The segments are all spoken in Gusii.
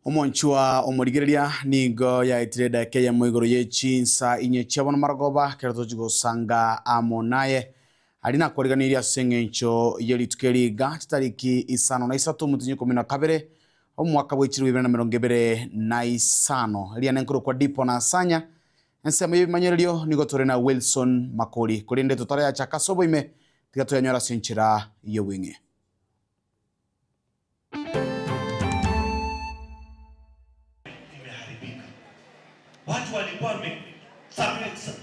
Omonchwa omorigereria nigo yaetire edaika eyemo igoro ye chinsa inye chia bono marogoba, ekero tochi gosanga amo naye. Aria nakwariganirie ase engencho ye rituko eri iga, chitariki isano na isato omotienyi ikomi na kabere, omwaka bwe chilifu ibere na emerongo ebere na isano. Eriane nkorokwa Dipo na Asanya, ensemo y'ebimanyererio nigo tore na Wilson Makori. Korende totarayachaka ase oboime, tiga toyanyore ase enchera y'obweng'e. Imeharibika. Watu walikuwa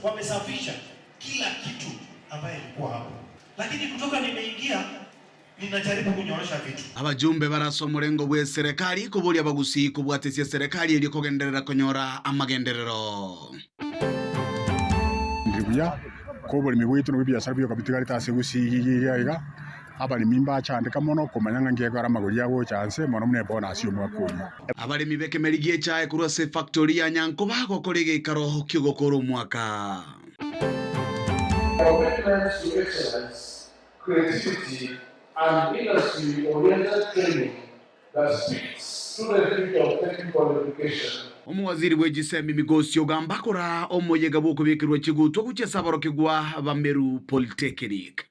wamesafisha kila kitu ambaye ilikuwa hapo, lakini kutoka nimeingia ninajaribu kunyorosha vitu. Abajumbe bare ase omorengo bw'eserekari koboria abagusii kobwatesia eserekari erio kogenderera konyora amagenderero. Ndiri buya, ko oboremi bwaito na ebiasara bioka bitigarete ase gusii iga iga. Abaremi mbachandeka mono komanya ng'a ngekwara amagori agocha nse, mono buna ebonasi y'omwaka oyio. Abaremi b'ekemeri gi'echae korwa ase efactori ya Nyankoba gokora egeikaro ki'ogokora omwaka. Commitment to excellence, creativity and industry-oriented training that speaks to the future of technical education. Omowaziri bwe chisemi Migosi Ogamba akora omoyega bw'okobekerwa chigutwa gochia ase aborokigwa ba Meru Polytechnic.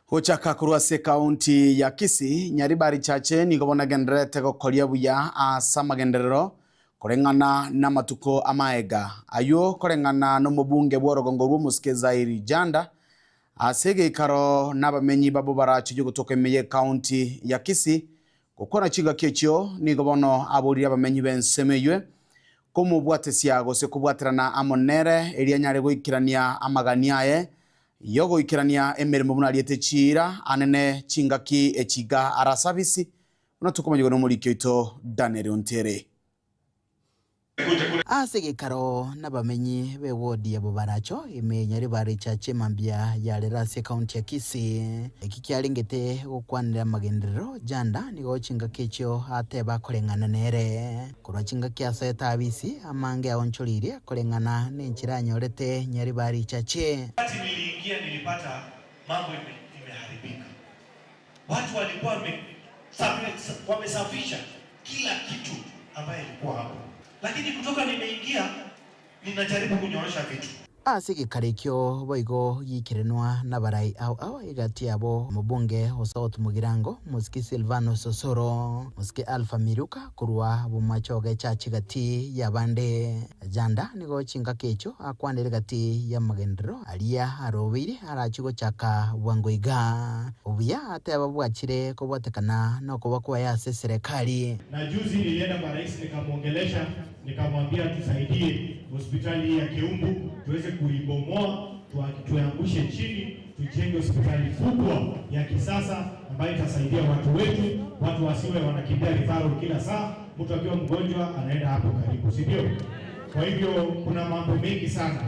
Gochaka korwa ase ekaunti ya Kisii, Nyaribari Chache nigo bono egendererete gokoria buya ase amagenderero koreng'ana namatuko amaega. Ayio koreng'ana nomobunge bw'orogongo rw'omosike Zairi Janda ase egeikaro nabamenyi babo barache gotoka ime y'ekaunti ya Kisii Gokwana chingaki echio nigo bono aboririe abamenyi b'ensemo eywe komobwatesia gose kobwaterana amo nere, erio anyare goikerania amagani aye y'ogoikerania emeremo buna ariete chiira anene chingaki echi iga arasabisi, buna tokomanyigwa nomoriki oito Daniel Ontere. Ase egekaro nabamenyi b'ewodi ya Bobaracho, ime Nyaribari Church mambia yarera ase ekaunti ya Kisii. Eki kiarengete gokwanera amagenderero, Janda nigo chingaki echio ateba koreng'ana nere. Korwa chingaki asoete abisi, amange aonchoreirie koreng'ana nenchera anyorete Nyaribari Church. Wakati niliingia nilipata mambo imeharibika. Watu walikuwa wamesafisha kila kitu ambaye ilikuwa hapo, lakini kutoka nimeingia ninajaribu kunyorosha vitu. Ase egekaro ekio boigo gikerenwa nabarai ao ao egati yabo omobunge o South Mugirango, Mosike Silvanus Osoro, Mosike Alpha Miruka korwa Bomachoge Church gati y'abande. Janda nigo chingaki echio akwanire gati y'amagenderero aria arobeire arachie gochaka bwango iga. Obuya ateba bwachire kobwatekana nokoba kwaye ase eserekari. Na juzi nilienda kwa rais nikamwongelesha nikamwambia atusaidie hospitali hii ya Keumbu tuweze kuibomoa tuangushe chini tujenge hospitali kubwa ya kisasa ambayo itasaidia watu wetu, watu wasiwe wanakimbia referral kila saa. Mtu akiwa mgonjwa anaenda hapo karibu, si ndio? Kwa hivyo kuna mambo mengi sana.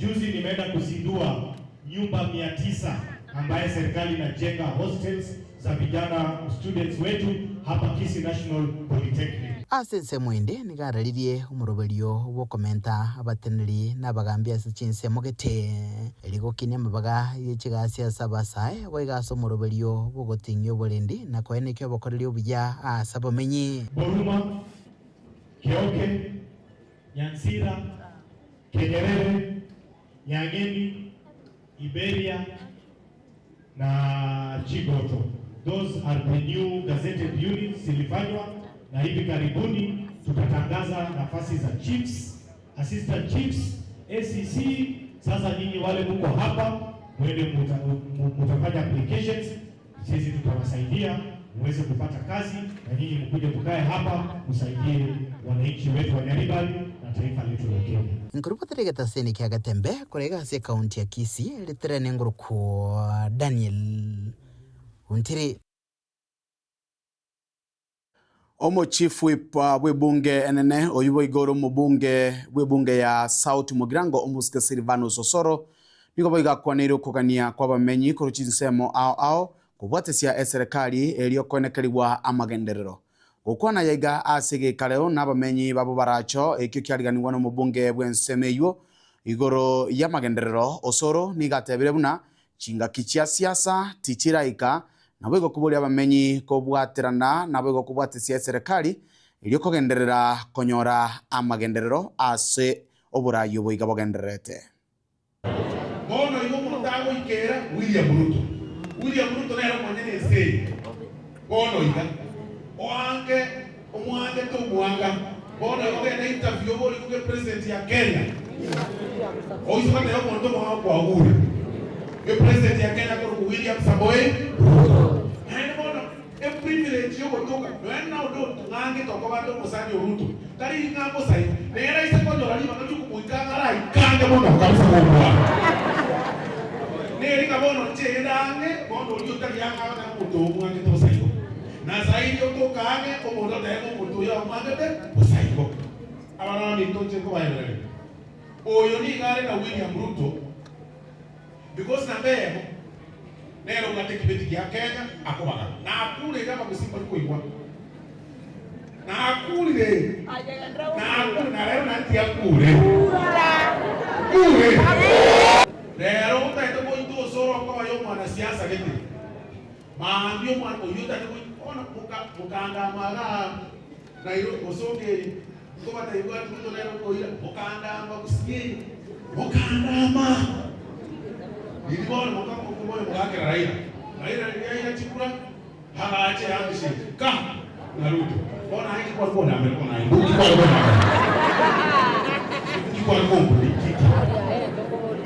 Juzi nimeenda kuzindua nyumba 900 ambaye serikali inajenga hostels za vijana students wetu hapa Kisii National Polytechnic. Ase ensemo ende nigo araririe omoroberio bw'okomenta abateneneri na abagambi ase chinsemo gete, erio gokinia amabaga ye chigasi ase abasae, boigo ase omoroberio bw'ogoting'ia oborendi na koenekia obokoreri obuya ase abamenyi. Boruma, Keoke, Nyansira, Kenyerere, Nyang'eni, Iberia na Chigoto. Those are the new gazetted units zilifanywa na hivi karibuni tutatangaza nafasi za chiefs, assistant chiefs, ACC. Sasa nyinyi wale mko hapa mwende mutafanya applications, sisi tutawasaidia muweze kupata kazi na nyinyi mkuje mkae hapa msaidie wananchi wetu wa Nyaribari na taifa letu la Kenya. Nkorobotera egetaseni kia Getembe korwa iga ase ekaunti ya Kisii ritere nengorokwo Daniel Ontiri. Omochief whip bw'ebunge enene oyio boigo ore omobunge bw'ebunge ya South Mugirango omosike Silvanus Osoro nigo boigo akwaneire okogania kw'abamenyi korwa chinsemo ao ao kobwatesia eserekari erio koenekerigwa amagenderero. Gokwana yaiga ase egekareo nabamenyi babo baracho ekio kiariganigwa nomobunge bw'ensemo eyio. Igoro y'amagenderero, Osoro nigo atebire buna chingaki chia siasa tichiraika, naboigo koboria abamenyi kobwaterana naboigo kobwatesia eserekari erio kogenderera konyora amagenderero ase oboraai obo iga bogendererete. Bono igo omonto agoikera William Ruto. William Ruto nere omonyene ense eye. Bono iga oange omwangete omwanga. Bono igo ogende interview oborigwe ge president ya Kenya. Oise goteba omonto omong'ao kwagure. Ge president ya Kenya akorokwa William Samoei Ruto. Naende bono E privilege yogotoka nonya na onde otung'angete okoba ande omosani o Ruto, tari ring'a mosai, nere aise konyora ribaga riokomoika ang'e araikange mono kabisa kobua. Neri ng'a bono inche ende ang'e, bono oria otari ang'e abe nere omonto omwangete bosa igo. Na zaidi otoka ang'e, omonto otebe ng'a omonto oyo amwangete bosa igo. Abana baminto inche nkobaebereria, oyo nigo are na William Ruto, Because namba eyemo nere obwate ekebeti gia Kenya akobaga. Nakurire abagusii mbari koigwa. Nakurire. Nakurire na rero naende tiakure. Kure. Rero otagete goita osoro okoba ya omwanasiasa gete. Maambia omwana oyio otagete goita bono moka mokandama igaa Nairobi bosongo eye nkobatebia bwati Ruto nere okoira mokandama gusii mokandama. Riria bono mokamokoboyo mogakera Raila. Raila riria aira chikura agacha ehandshake ka na Ruto. Bono aye ki kware kondambera bono aye mbuki kware kondambera. Ki kware komburia ki ki.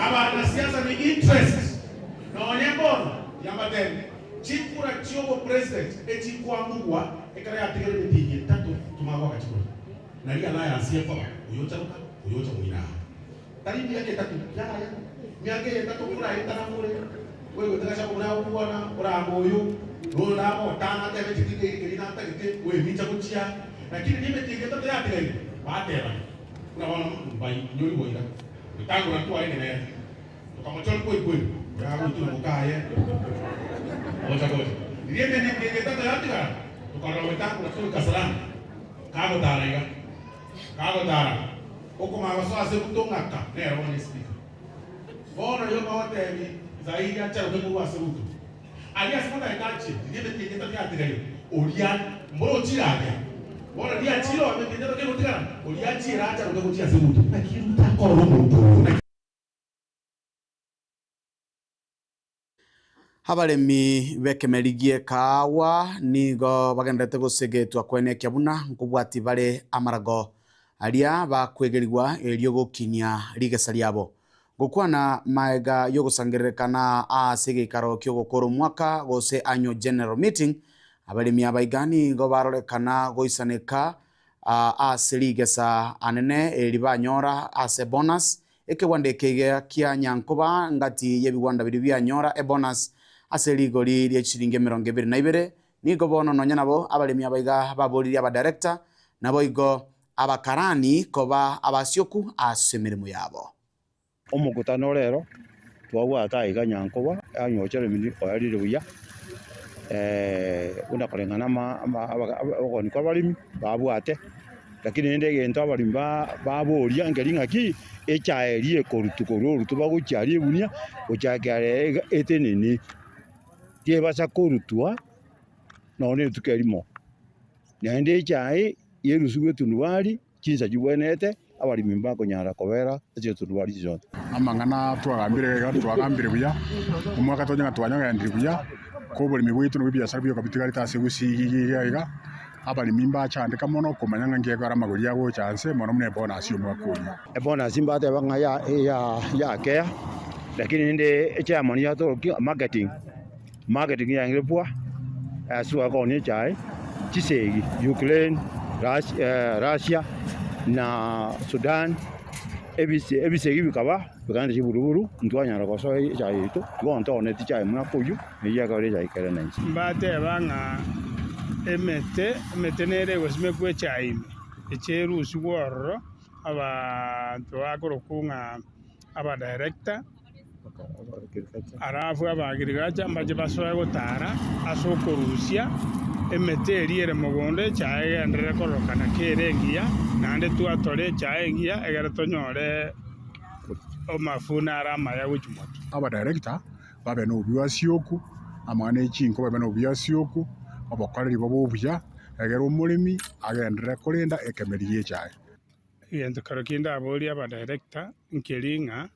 Abanasiasa ni interest. Nonye mbono yambatebi chikura chiobopresident echikwamugwa ekero yatigerwe emetienyi etato tomagoaka chikura. Nari alliance ekoba oyocharoka oyocha moino aa. Tari miaka etato yaya miaka eye etato koraetanamore oigwete gachagua buna agokwana orame oyo noyo agotana atebe inche tindiri keria natagete oemicha gochia lakini nemetienyi etato yatigaire batebana buna bono mbainyori boira etang'ura ntwarenge nere. Tokamochora kweli kweli, oyo agoitire omokaye gocha gocha. Riria emenienke eye etato yatigara, tokarora goetangora tore Kasarani, kagotara iga, kagotara, okomanya gosoa ase Ruto ng'aka nere bono espeaker. Bono yoka ogotebi Zaidi acharoke korwa ase Ruto. Aria ase motagete achie, riria emetienyi etato yatigaire, oria mboro ochire aria. Bono riachire oo emetienyi etato kegotigara, oria achiere acharoke gochia ase Ruto. Naki Ruto akorora omonto oyo? Naki. Abaremi b'ekemeri gi'ekaawa nigo bagendererete gosegetwa koenekia buna nkobwati bare amarago aria bakwegerigwa erio gokinia rigesa riabo. Gokwana magega y'ogosangererekana ase egeikaro ki'ogokora omwaka gose Annual General Meeting, abaremi aba iga nigo barorekana goisaneka ase rigesa anene eri banyora ase bonus Ekegwanda eke iga kia Nyankoba ngati y'ebigwanda biria bianyora ebonus ase rigori rie chiringi 22, nigo bono nonya nabo abaremi aba iga baboririe abadirector naboigo abakarani koba abasioku ase emeremo yabo. Omokutano rero twabwate aiga Nyankoba anyoche remini oerire buya buna koreng'ana obogoni kwa abaremi babwate. Lakini rende egento abaremi baboria nkeri ng'aki, echae eria ekorutwa korwa orutuba gochia aria egunia gochakera rero etenene, tebasa korutwa nonya na rituko erimo. Naende echae yerusigwe etundubari, chinsa chibwenerete, abaremi mbakonyara kobera ase etundubari chionsi. Amang'ana twagambire iga twagambire buya, omwaka tonya ng'a twanyogendirie buya, ko oboremi bwaito na ebiasara bioka bitigarete ase gusii iga iga. Abaremi mbachandeka mono komanya ng'a nki ekero amagori agocha nse, mono buna ebonus y'omwaka oyio. Ebonus mbateba ng'a yakea, lakini rende echairman yatorokia marketing, marketing yarenge poor, ase twakoonia echae, chisegi Ukraine, Russia na Sudan, ebisegi bikaba bikaenda chiburuburu, ntwanyara gosoa echae yaito, bono tooneti echae omwaka oyio. Eyio ekaba echae kere nense. Mbateba ng'a emete, emete nere egosimekwa echae ime, eche erusigwe ororo, abanto bakorokwa ng'a abadirector, alafu aba agriculture mbache basoe gotara ase okorusia emete eria ere mogondo echae egenderere kororokana kere engiya, naende twatore echae engiya egere tonyore. Omafuna are amaya gochia motwe. Abadirector babe nobuasioku, amang'ana e chinko babe nobuasioku, obokoreri bobe obuya, egere omoremi agenderere korenda ekemeri gi'echae. Egento kero kende aborie abadirector nkeri ng'a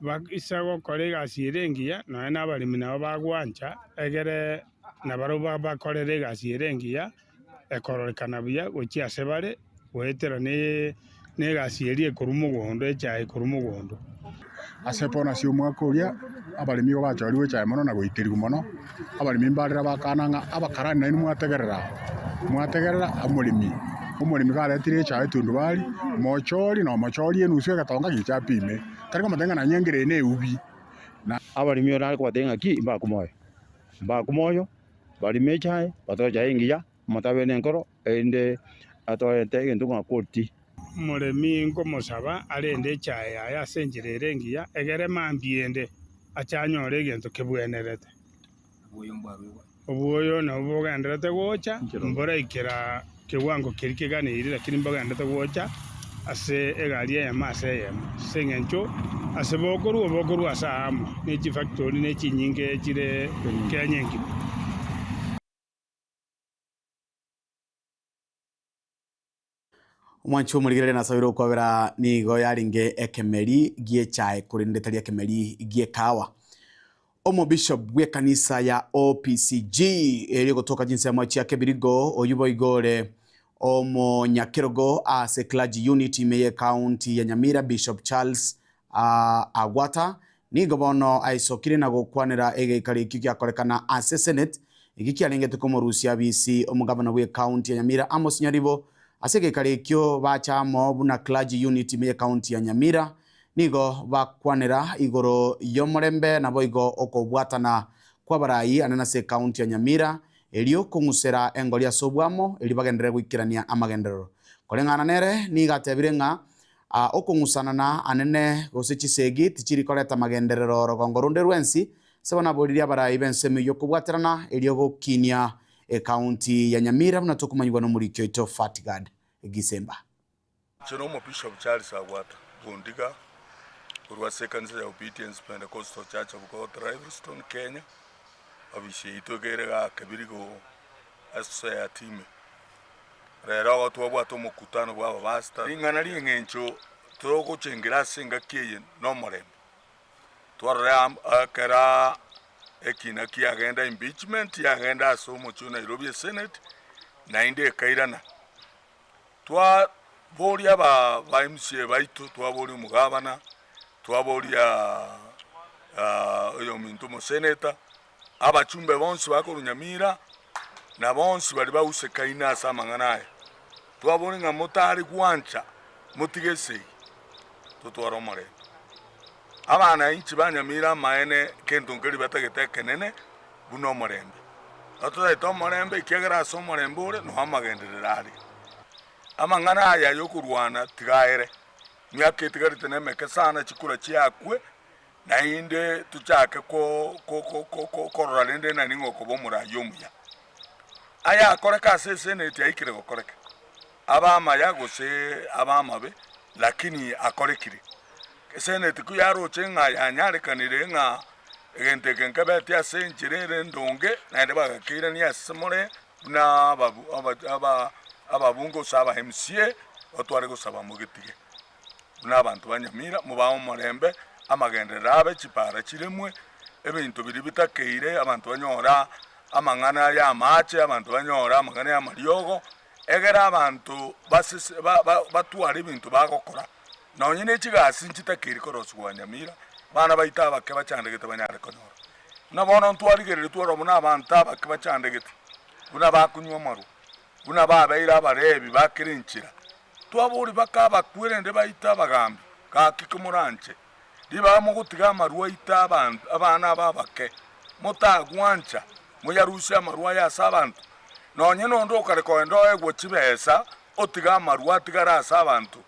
baisa gokora egasi ere engiya, nonya na abaremi nabo bagwancha, egere nabarobwo bakorere egasi ere engiya, ekororekana buya gochia ase bare, goetera ne egasi eria ekorwa mogondo, echae ekorwa mogondo. Ase bono ase omwaka oria, abaremi igo bachorigwe echae mono na goiterigwa mono, abaremi mbarire bakana ng'a abakarani nainwe mwategerera, mwategerera omoremi, omoremi karetire echae etundubari, mochori na omochori enusu egetonga gicha apime, tari komotebia ng'a nanye ngire eye na eubi. Na abaremi orare kobatebia ng'aki mbakwe moyo, mbakwe moyo, barime echae, batore echae engiya, omonto abe nenkoro, erinde atorente egento ng'a quality. Omoremi nkomosaba arende echae yaye ase enchera ere engiya, egere mambia ende ache anyore egento kebwenerete. Obwoyo nabwo bogendererete gocha, mboraikera kewango keria keganeiri, lakini mbogendererete gocha ase egari eyemo ase eyemo, ase eng'encho ase bokorwa bokorwa ase aamo, ne chifactori ne chinyinge chire Kenya engima. Omwanchi omorigereria nasabire okwabera nigo yarenge ekemeri gi'echae korende tari ekemeri gi'ekawa. Omobishop bw'ekanisa ya OPCG eria egotoka chinsemo chia Kebirigo oyio boigo ore omonyakerogo ase Clergy Unit ime y'ecounty ya Nyamira Bishop Charles Agwata nigo bono aisokire na gokwanera egeikaro ekio giakorekana ase Senate, ekio kiarengete komorusia abisi omogavana bw'ecounty ya Nyamira Amos Nyaribo. Ase egeikaro ekio bacha amo buna Clergy Unit ime y'ecounty ya Nyamira nigo bakwanera igoro y'omorembe naboigo okobwatana kw'abarai anene ase ecounty ya Nyamira erio kong'usera engori ase obwamo erio bagenderere goikerania amagenderero. Koreng'ana nere nigo atebire ng'a Okong'usanana anene gose chisegi tichiri koreta magenderero rogongo ronde rwensi, ase bono aboririe abarai b'ensemo eyio kobwaterana erio gokinia ecounty ya Nyamira buna tokomanyigwa nomoriki oito Fatgard Gisemba. Inche nomobishop Charles Agwata Bondiga korwa ase ekanisa ya Obedience Pentecostal Church of God Livingstone Kenya, ofisi yaito iga ere igaa Kebirigo ase society ime. Rero igo twabwate omokutano bwa abapastor. Ring'ana ri'eng'encho togochengera ase engaki eye nomorembe. Twarora ekero ekina kiagenda impeachment yagenda ase omochie o Nairobi esenate naende ekairana. Twaboria aba ba MCA baito, twaboria omogabana, twaboria oyominto omoseneta, Abachumbe bonsi bakorwa Nyamira, na bonsi baria bausekaine ase amang'ana aya, twabore ng'a motare gwancha motige esegi, totware omorembe. Abanainchi ba Nyamira amaene kento nkeria batagete ekenene buna omorembe. Nabo totagete omorembe ekiagera ase omorembe ore noo amagenderero are. Amang'ana aya yokorwana tiga aere, miaka etigarete nemeke sana chikura chiakwe. Naende tochake korora rende ng'a ning'o okoba omoraia omuya. Ayakoreka ase eseneti aikire gokoreka, abe amaya gose abe amabe, lakini akorekire. Eseneti ko yaroche ng'a yanyarekanire ng'a egento eke nkebeti ase enchera ere endonge, naende bagakeirania ase more buna ababunge gose aba MCA, otware gosaba mogetige. Buna abanto ba Nyamira, mobae omorembe, amagenderero abe, chipara chiremwe, ebinto biria bitakeire, abanto banyore amang'ana y'amache, abanto banyore amang'ana y'amariogo, egere abanto basese ba- ba- batware ebinto bagokora. Nonye ne chigasi nchitakeire korosigwa Nyamira, abana baito abake bachandegete banyare konyora. Buna bono ntwarigereria twarora buna abanto abake bachandegete, buna bakonywa amarwa, buna babeire abarebi ba kera enchera, Twabori bakabakwa erende baite abagambi, gaki komoranche ribaga mogotiga amarwa aite abanto abana aba abake, motagwancha moyarusie amarwa aya ase abanto. Nonye nonde okare kogenda oegwe chibesa otige amarwa atigare ase abanto.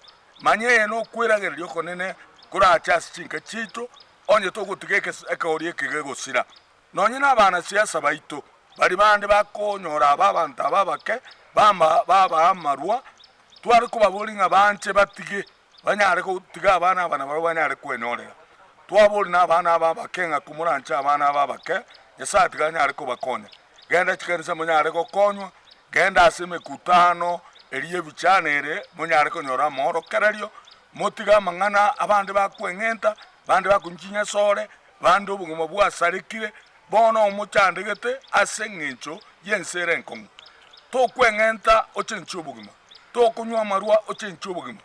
Manya eye nokweragereria okonene korache ase chinka chiaito, onye togotiga ekegori eke gegosira. Nonye nabanasiasa baito, baria bande bakonyora aba abanto aba abake, bama babaa amarwa, tware kobaboria ng'a banche batige. Banyare gotiga abana aba nabarabwo banyare kwenyorera. Twaboria na abana aba abake ng'a komoranche abana aba abake, Nyasae tiga anyare kobakonya. Genda chikanisa monyare gokonywa, genda ase emekutano eria y'ebichana ere monyare konyora amorokererio, motige amang'ana abande bakweng'enta, bande bakonywa chinyasore, bande obogima bwasarekire, bono omochandegete ase engencho y'ense ere enkong'u. Tokweng'enta ochenchie obogima, tokonywa amarwa ochenchie obogima.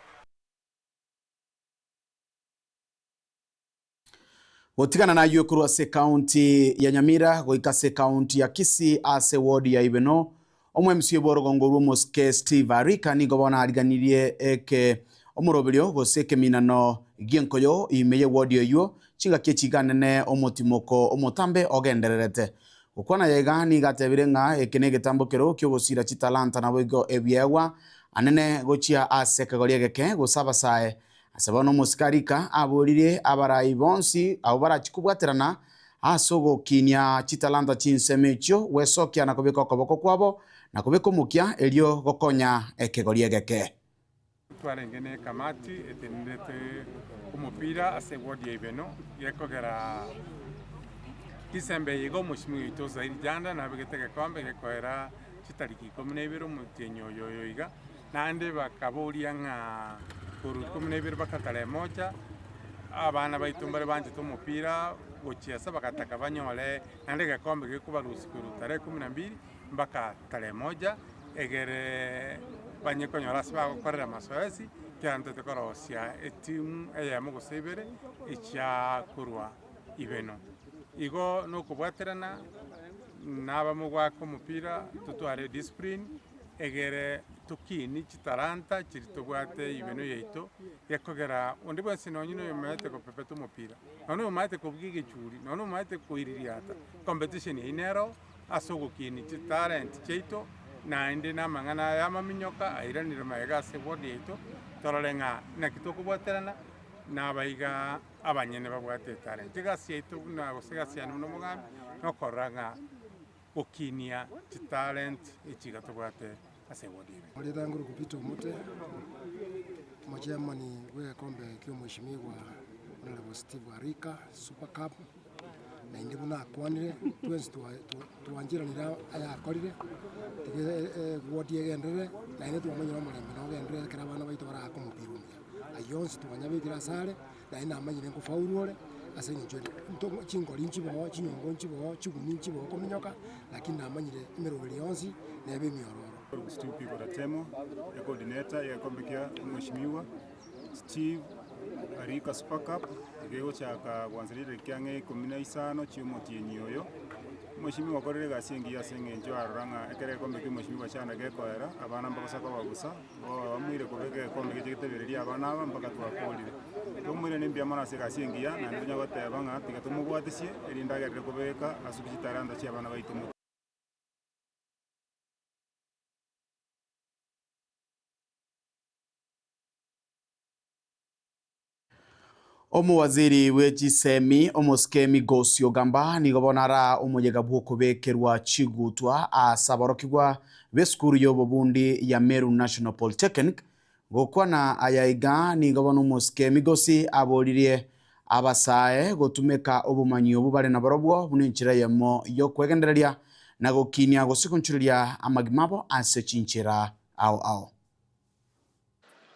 Gotigana nayio korwa ase ekaunti ya Nyamira goika ase ekaunti ya Kisii ase ward ya Ibeno, omo-MC bw'orogongo rw'omosike Steve Arika nigo bono ariganirie eke omoroberio gose ekeminano gi'enkoyo ime ye ward eyio chingaki echiganene omotimoko omotambe ogendererete. Gokwana aya iga nigo atebire ng'a eke negetambo kero ki'ogosira chitalanta naboigo ebiegwa anene gochia ase ekegori egeke gose abasae Ase bono omosike Arika aboririe abarai bonsi abwo barachie kobwaterana ase ogokinia chitalanta chinsemo echio, gwesokia na kobeka okoboko kwabo, na kobeka omokia, erio gokonya ekegori egeke. Twarenge ne ekamati etenenerete omopira ase eward ya Ibeno gekogera December eye iga omoshimiwa oito Zairi Janda nabegete egekombe gekoera chitariki ikomi na ibere omotienyi oyo oyo iga. Naende bakaboria ng'a korwa 12 mpaka tarehe moja, abana baito mbare banchete omopira gochiesa bagataka banyore naende egekombe gekobarusia korwa tarehe kumi na mbili mpaka tarehe moja, egere banye konyora ase bagokorera mazoezi, ekiagera ntobwate korosia etimu eyemo gose ibere echia korwa ibeno. Igo nokobwaterana na abamogoaka omopira totware ediscipline. Egere tokinie chitalanta chiria tobwate ibeno yaito, gekogera onde bwensi nonye noyomaete gopepeta omopira, nonye noyomaete kobugia egechuri, nonye noyomaete koiririata, competition eyio nero ase ogokinia chitalent chiaito, naende na amang'ana aya amaminyoka airanire magega ase eward yaito, torore ng'a naki tokobwaterana na abaiga abanyene babwate etalent. Egasi yaito buna gose egasi yane buna omogambi, nokorora ng'a. Gokinia chitalent echi iga tobwate ase ewodi eye. Marieta Nguru Peter Omote, omochairman bw'egekombe kia omweshimiwa Honourable Steve Arika Super Cup, naende buna akwanire twensi twancheranire ayakorire, tiga ewodi egenderere naende twamanyire omorembe nogenderere ekero abana baito barake omopira omuya. Ayio onsi twanyabekire asare. Naende namanyire nkofaulu ore, ase eng'encho ere nto chingori nchiboo, chinyongo nchiboo, chiguni nchiboo kominyoka, lakini namanyire emeroberi yonsi nebe emiororo. Steve Biko Ratemo, ecoordinator y'egekombe kia Omweshimiwa Steve Arika Super Cup, egegochaka gwansa ritariki ang'e ikomi na isano chi'omotienyi oyo. Omweshimiwa okorire egasi engiya ase eng'encho arora ng'a ekero egekombe kia Omweshimiwa Chana gekoera, abana mbagosa koba bosa. Oamuire kobeka egekombe geche getebererie abana aba mpaka twakorire. Tomoiranie mbuya mono ase egasi engiya, naende tonya goteba ng'a tiga tomobwatesie, erinde agerere kobeka ase chitalanta chi'abana baito motwe. Omowaziri bwe chisemi omosike Migosi Ogamba nigo bono araa omoyega bw'okobekerwa chigutwa ase aborokigwa b'esukuru y'obobundi ya Meru National Polytechnic. Gokwana aya iga nigo bono omosike Migosi aboririe abasae gotumeka obomanyi obwo bare naborobwo buna enchera eyemo y'okwegendereria na gokinia gose gonchureria amagima abo ase chinchera ao ao.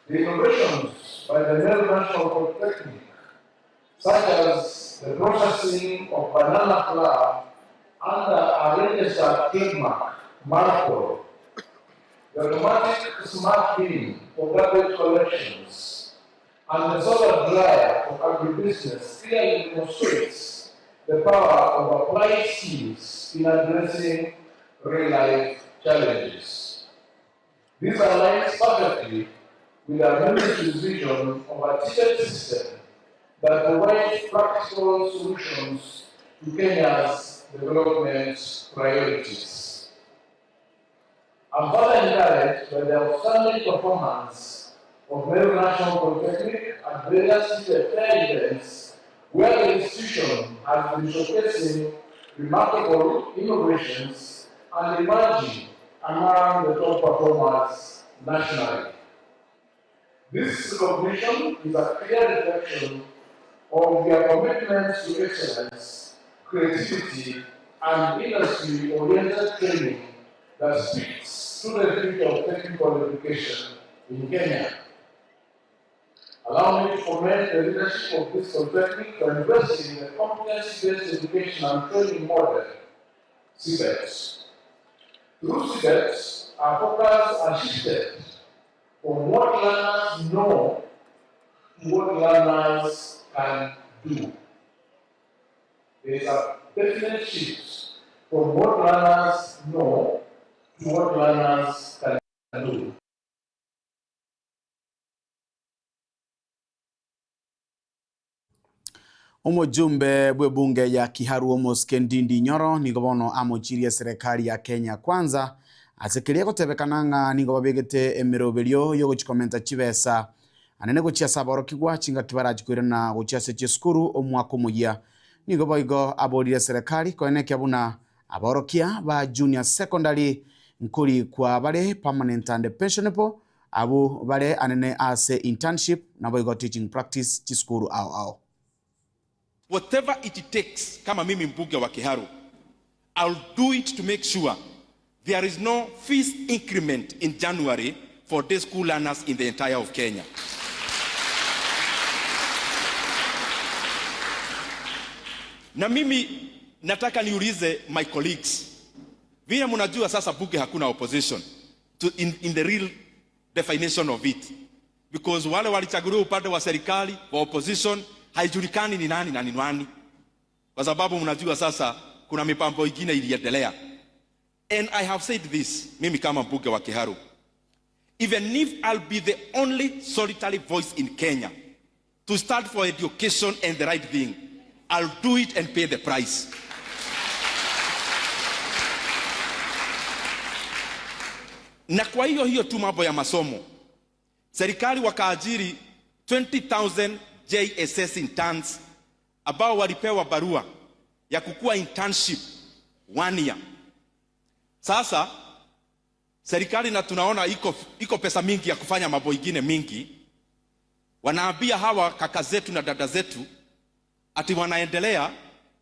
The innovations by the Meru National Polytechnic such as the processing of banana flour under a registered trademark, Marpol, the automatic smart bin for garbage collections, and the solar dryer for agribusiness clearly demonstrates the power of applied skills in addressing real-life challenges. This aligns perfectly with our ministry's vision of a TVET system that provides practical solutions to Kenya's development priorities. I'm further encouraged by the outstanding performance of Meru National Polytechnic at various TVET fair events where the institution has been showcasing remarkable innovations and emerging among the top performers nationally. This recognition is a clear reflection of their commitment to excellence, creativity, and industry-oriented training that speaks to the future of technical education in Kenya. Allow me to commend the leadership of this polytechnic for embracing the competency-based education and training model, CBET. Through CBET, our focus has shifted from what learners know to what learners can do. There is a definite shift from what learners know to what learners can do. Omojumbe bw'ebunge ya Kiharu Omosike Ndindi Nyoro nigo bono amochirie eserekari ya Kenya Kwanza ase keria egotebekana ng'a nigo babegete emeroberio yogochi komenta chibesa anene gochia ase aborokigwa chingaki barachi koirana gochia ase chisukuru omwaka omoyia. Nigo boigo aborire eserekari koenekia buna aborokia ba junior secondary nkorikwa bare permanent and pensionable Abwo bare anene ase internship naboigo teaching practice chisukuru ao ao. Whatever it takes kama mimi mbunge wa Kiharu I'll do it to make sure there is no fees increment in January for day school learners in the entire of Kenya. Na mimi nataka niulize my colleagues, vile mnajua sasa bunge hakuna opposition to in, in the real definition of it because wale walichaguliwa upande wa serikali wa opposition haijulikani ni nani na ni nani, kwa sababu mnajua sasa kuna mipango ingine iliendelea. And I have said this, mimi kama mbunge wa Kiharu, even if I'll be the only solitary voice in Kenya to stand for education and the right thing, I'll do it and pay the price. Na kwa hiyo hiyo tu mambo ya masomo, serikali wakaajiri 20,000 JSS interns ambao walipewa barua ya kukua internship one year. Sasa serikali na tunaona iko, iko pesa mingi ya kufanya mambo ingine mingi, wanaambia hawa kaka zetu na dada zetu ati wanaendelea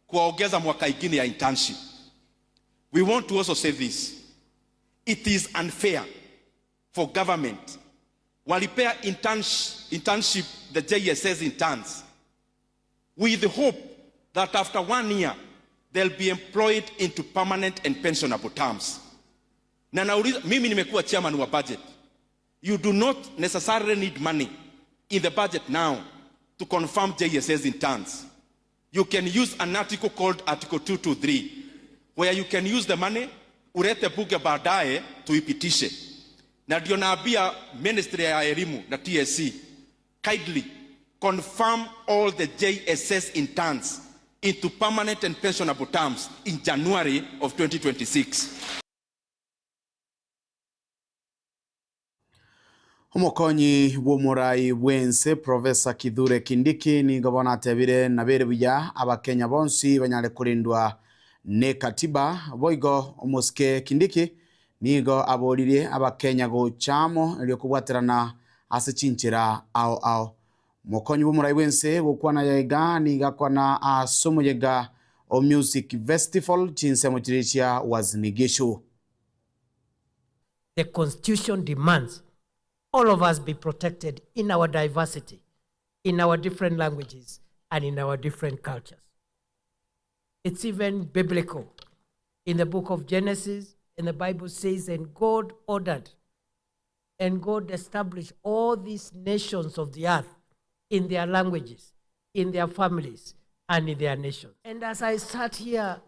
kuwaongeza mwaka ingine ya internship. We want to also say this. It is unfair for government walipea interns, internship the JSS interns with the hope that after one year they'll be employed into permanent and pensionable terms. Na nauliza, mimi nimekuwa chairman wa budget. You do not necessarily need money in the budget now to confirm JSS interns. You can use an article called Article 223 where you can use the money ulete bunge baadaye tuipitishe. Na ndio naambia ministry ya elimu na TSC kindly confirm all the JSS interns into permanent and pensionable terms in January of 2026. Omokonyi bw'omorai bw'ense Professor Kithure Kindiki nigo bono atebire nabere buya abakenya bonsi banyare korendwa ne katiba boigo omosike Kindiki nigo aboririe abakenya gocha amo erio kobwaterana ase chinchera ao ao. Mokonyi bw'omorai bw'ense gokwana yaiga nigo akwana ase omoyega o Music Festival chinsemo chiria chia Uasin Gishu. The Constitution demands all of us be protected in our diversity, in our different languages, and in our different cultures. It's even biblical. In the book of Genesis, and the Bible says, and God ordered, and God established all these nations of the earth in their languages, in their families, and in their nations. And as I sat here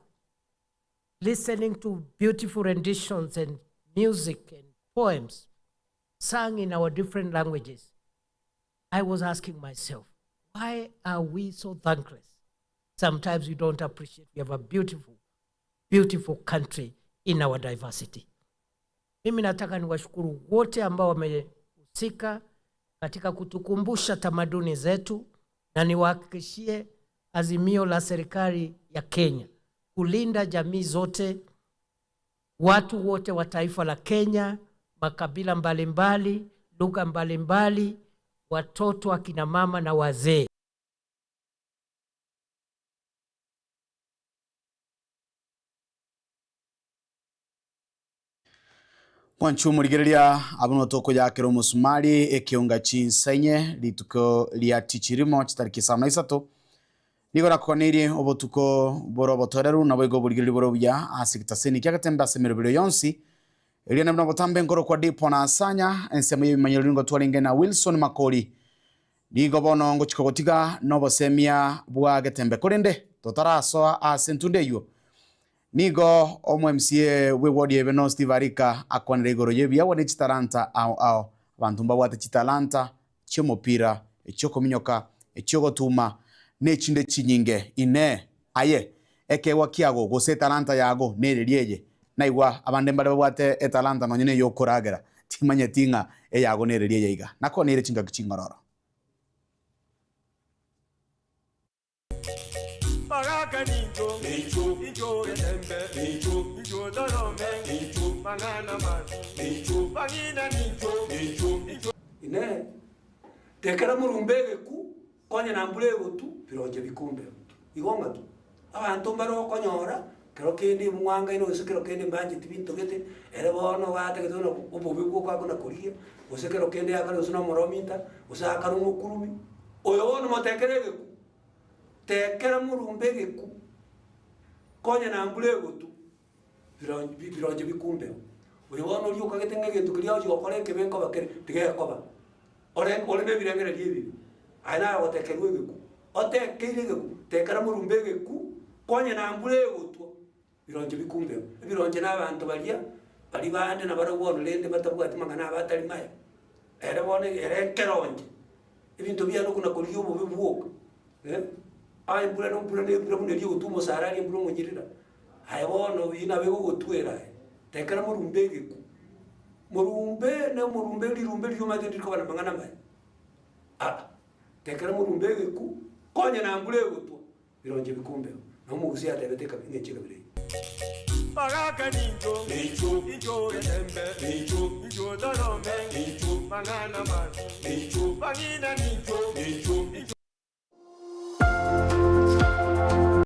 listening to beautiful renditions and music and poems sung in our different languages, I was asking myself, why are we so thankless? Sometimes we don't appreciate we have a beautiful, beautiful country in our diversity. Mimi nataka niwashukuru wote ambao wamehusika katika kutukumbusha tamaduni zetu, na niwahakikishie azimio la serikali ya Kenya kulinda jamii zote, watu wote wa taifa la Kenya, makabila mbalimbali, lugha mbalimbali, watoto, akina mama na wazee. Mwanche omorigereria abwo notokoyakera omosumari ekeonga chinsa inye rituko ria tichirimo chitariki isano na isato. Nigo nakoganeirie obotuko bore obotoereru naboigo oborigereria bore obuya ase egetaseni kia getembe ase emeroberi yonsi. Erio nabe nobotambe nkorokwa Dipo na Asanya, ensemo y'ebimanyereri nigo twarenge na Wilson Makori. Nigo bono ngochia kogotiga nobosemia bwa getembe korende totarasoa ase entunda eyio. Nigo omo MCA bwe ward ya Ibeno Steve Arika akwanire igoro y'ebiagwa ne chitalanta ao ao. Abanto mbabwate chitalanta chi'omopira, echi'okominyoka, echi'ogotuma, na echinde chinyinge. Inee! Aye, ekeegwa kiago gose etalanta yago nereria eye? Naigwa abande mbare babwate etalanta nonya ney'okoragera, timanyeti ng'a eyago nereria eye iga. Nakwaneire chingaki ching'ororo. Bagaka nincho, incho getembe, incho torome, mang'ana mabi, bang'ina nincho, incho. Inee! Tekera morumba egeku, konya na mbura egotu, bironche bikumbeo. Igo ng'aki? Abanto mbare okonyora, kero kende mwangaine gose kero kende mbancheti binto gete, ere bono gatagete buna obobe bwoka akona korigia, gose kero kende akare gose na omorominta, gose akare omokurumi, oyo bono motekere egeku. Tekera morumba egeku, konya na mbura egotu, bironche bikumbeo. Oyo bono oria okagete ng'a egento keria agochia gokora ekebe nkoba kere, tigekoba. Ore ore na ebirengererio ebibe, aye naye ogotekerwa egeku. Otekeire egeku, tekera morumba egeku, konya na mbura egotwa, bironche bikumbeo. Ebironche na abanto baria, baria bande nabarabwo bono rende batabwati mang'ana abo atari maya. Ere bono ere ekeronche, ebinto biane okona korigia obobe bwoka, eh, aye embura na embura na embura buna eria egotwa omosara aria embura omonyirira, aye bono eywo nabo egogotwera aye, tekera morumbe egeku, morumbe na omorumbe rirumbe riria omanyete ndirikoba na mang'ana amaya, aa, tekera morumbe egeku, konya na mbura egotwa. Bironche bikumbeo, na omogusii atebete eng'encho ekabira eyio. Bagaka nincho, incho getembe, incho torome, mang'ana mabi, bang'ina.